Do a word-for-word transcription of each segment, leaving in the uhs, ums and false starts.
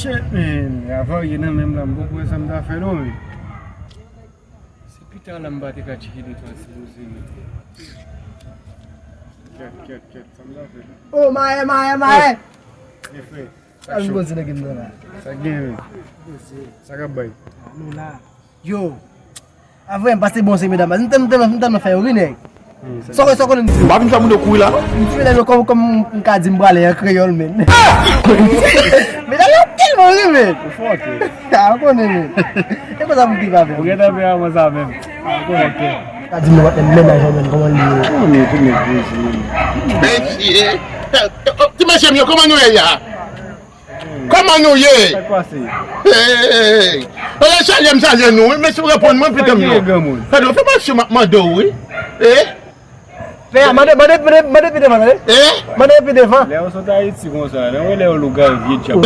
Shit, man. Avarye nan menm la, m poko wè sa m ta fè non, men. Se pita la m pa te ka tcheke de twa ti poze, men. Kèt, kèt, kèt, sa m ta fè? Oh, maye, maye, maye. Ye, frè. Sa k cho? Sa k gen, men? Sa k ap bay? Nou la. Yo. Avrè, m pase bon se medam. M tèlman, m tèlman, m tèlman fè yo ri, nèg. Sa w, sa w konnen m di yo? M pa vin fè moun yo kouri la, non. M di medam yo kòm, kòm m ka di m prale an kreyòl, men. Medam yo tèlman ri, men. Ou fòkè. A, ou konnen, men. E konsa pou ki pa fè. Ou gentan fè avan sa menm. A, ou konnen. Ka di m nan patnè m mennaj an, men, kòman li ye? Kòman nou tounen poze, men? Mesye, ti mesye m yo, kòman nou ye a? Kòman nou ye? Sa k pase? Hey! Ala salye m salye nou, wi, men si w reponn mwen, pitit m yo. Gade, w fè m aksyon, m ap mande w, wi. Eh? Pè a, mande, mande, mande, mande pi devan, tande? Eh? Mande pi devan. Lè yo sot Ayiti konsa, lè yo lè yo lougawou vye djab.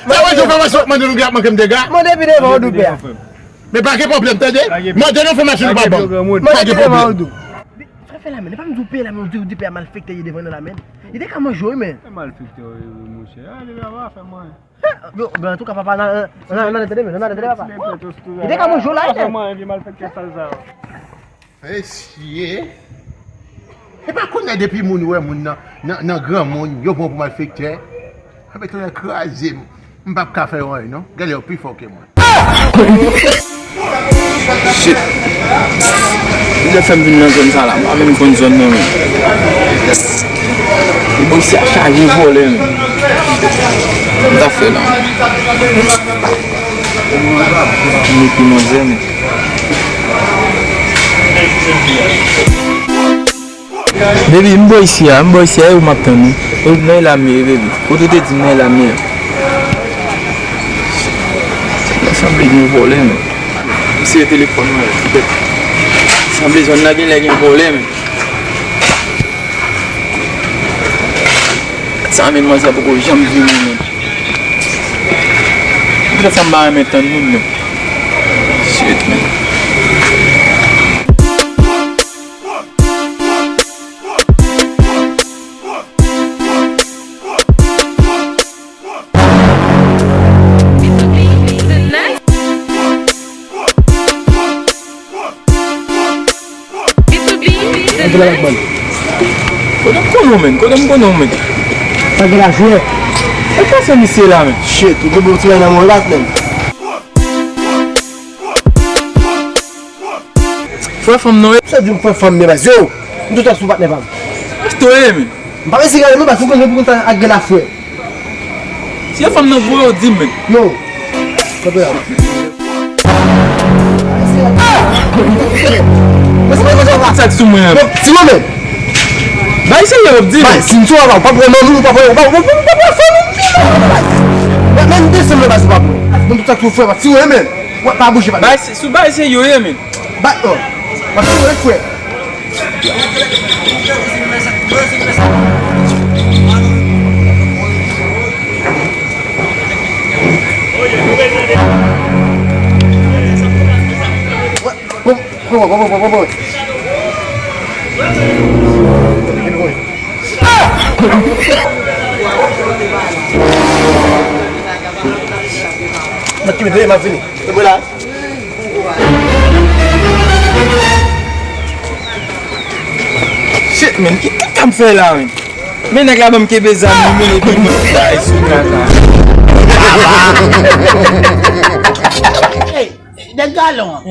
Sa wè, si w fè m aksyon, w ap mande lougawou, ap manke m dega. Mande pi devan, ou dou pè a. Men pa gen pwoblèm, tande? Mande nan fòmasyon nou pa ban. Mande pi devan, ou dou. Sa fè la, men, e pa m di w pè la, men, ou di, ou di pè a malfektè ye devan nou la, men. Li te ka manje w, wi, men. Se malfektè w ye, wi, monchè. Ale laba, fè mwen. Yo, ben, antouka, papa, nan, nan, nan, nan, tande, men, nan, nan, tande, papa. Li te ka manje w la, wi, men. Fè mwen, vye malfektè sal sa yo. Mesye. E pa konnen depi moun wè moun nan, nan, nan granmoun, yo pran pou malfektè. Anben, tonnè kraze m. M p ap ka fè yo anyen, non. Gade, yo pi fò ke mwen. Shit. Li te fè m vin nan zòn sa la. M pa menm konn zòn nan, men. Li bò isi a chaje vòlè, men. M ta fè la. M mete manzè, men. Baby, m bò isi a, m bò isi a, e ou m ap tann, wi. E ou nan e la m ye, baby. Kote ou te di m nan e la m ye? Sa sanble gen vòlè, men. M sere telefòn mwen, petèt. Sanble zòn nan genlè gen vòlè, men. Sa, men, mwen sa poko janm vini, men. Petèt sa m pa renmen tann moun, men. Shit, men. Kote m konnen w, men? Kote m konnen w, men? Sa gen la jwe. E pa se misye la, men. Shit, ou gen bon ti bagay nan men w la, men. Frè fanm nan, wi. Sa di m frè fanm, men baz, yo. M tout ap sou patnè pa m. Eske w ye, men? M pa resi gade, men baz, ou konn, ou konn sa ak gen la frè. Si e fanm nan vre, w di m, men. Yo. Kanpe la. Sa k sou mwen an? Ti Romen. Bay serye, w ap di m. Bay, si m sou ava, w pa pran manmi, w pa pran, w pa, w pa, w pa pran fanmi m, men, men desann nan baz, w pa pran. Bon, tout sa k sou frè, pa ti Romen. W pa bouje, pa. Bay, sou bay serye, men. Bat non. Bat sou ret fwe. Bon, bon, bon. Mwen ki mete, mwen vini. Se bon la. Shit, men, ki, ki k ap fè la, men? Men nèg la ban m kenbe zam li, men, epi mwen bay sou kaka. Hey, nèg galon an.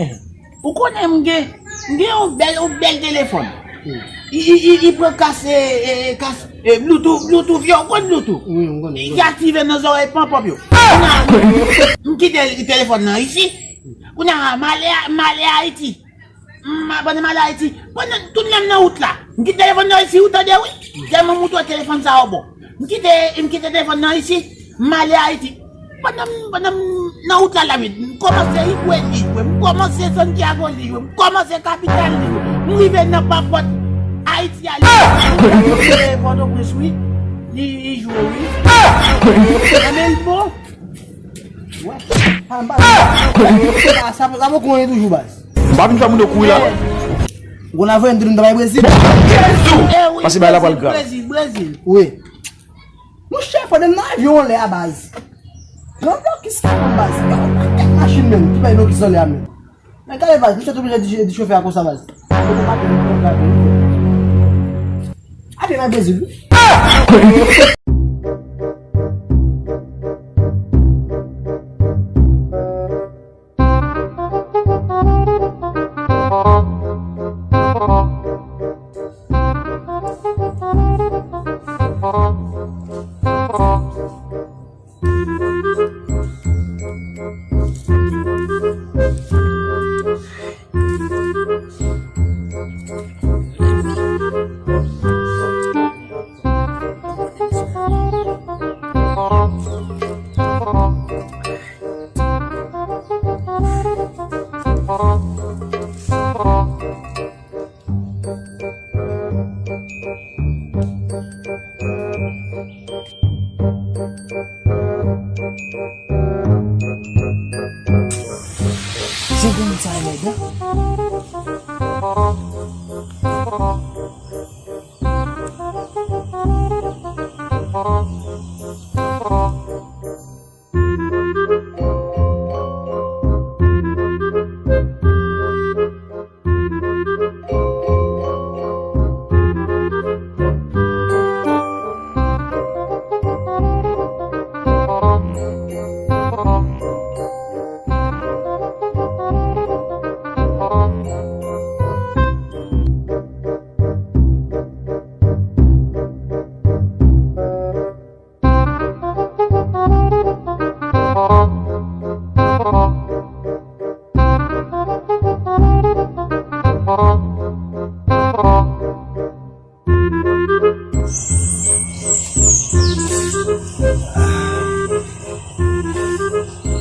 Ou konnen m gen, m gen yon bèl, yon bèl telefòn. Li, li, li, li pran kas, e, e, kas, e, Bluetooth, Bluetooth yo, ou konn Bluetooth? Wi, m konnen. Li aktive nan zòrèy panpòp yo. Kounye a, m kite telefòn nan isi. Kounye a, m ale, m ale Ayiti. M, pandan m ale Ayiti, pandan tout lè m nan wout la, m kite telefòn nan isi, ou tande, wi. Tèlman m wout wè telefòn sa yo bon. M kite, m kite telefòn nan isi, m ale Ayiti. Pandan m, pandan m nan wout la, la, m kòmanse Higüey li jwe, m kòmanse Santiago li jwe, m kòmanse Capital li jwe. M rive nan papòt Ayiti a, li jwe Pòtoprens, wi. Li, li jwe, wi. Anben, l bon. Wè. Ah, m pa, sa, sa, sa poko anyen toujou, baz. M pa vin fè moun yo kouri la, non. Gwo la voye m te vin travay Brezil. Eh wi, pase bay la pral grav. Brezil, Brezil. Wi. Monchè, fò demen nan avyon anlè a, baz. Gran blòkis ki pran, baz. Yon pakèt machin menm ki bay blòkis anlè a menm. Men gade, baz, misye t oblije di, di chofè a konsa, baz. Kote maten li pran gade. Ate nan Brezil, wi. Jan granmoun sa yo lèd, non?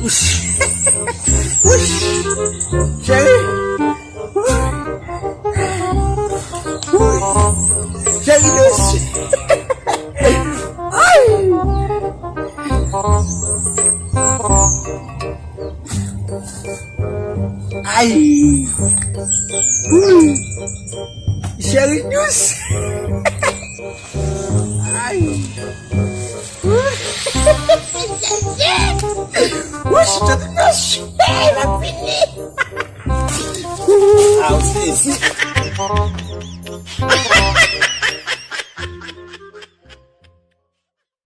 Wouch. Wouch. Cheri. Cheri dous. Ay. Ay. Cheri dous. Ay. Wouch, cheri dous.